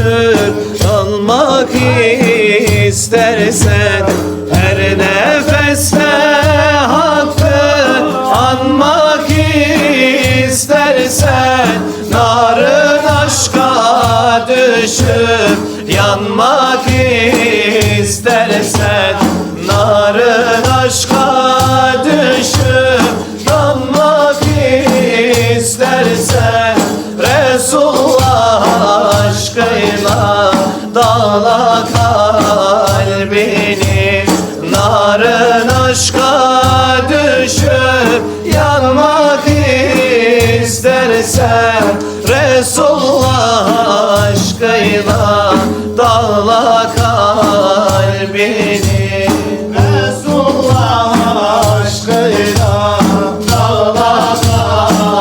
düşüp yanmak istersen, her nefeste Hakkı anmak istersen, narın aşka düşüp yanmak istersen, narın aşka düşüp yanmak istersen, Resulullah aşkıyla dağla kalbini, narın aşka düşüp yanmak istersen, Resulullah aşkıyla dağla kalbini. Resulullah aşkıyla dağla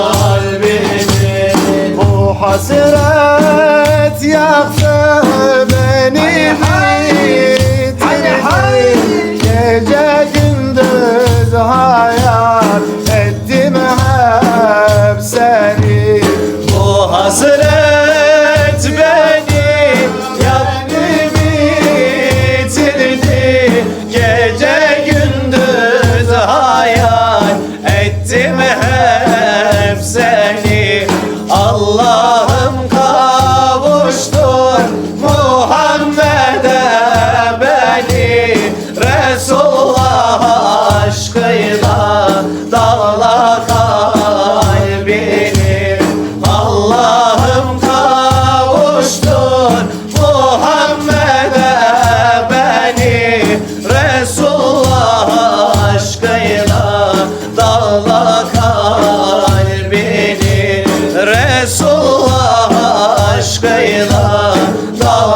kalbimi. Bu hasret yaktı beni bitirdi. Gece gündüz hayal ettim hep seni. Bu hasret beni yaktı bitirdi. Gece gündüz hayal ettim hep seni. Allah'ım kavuştur Muhammed'e beni. Resulullah aşkıyla dağla kalbini. Allah'ım kavuştur Muhammed'e beni. Resulullah aşkıyla dağla kalbini. Resulullah aşkıyla dağla.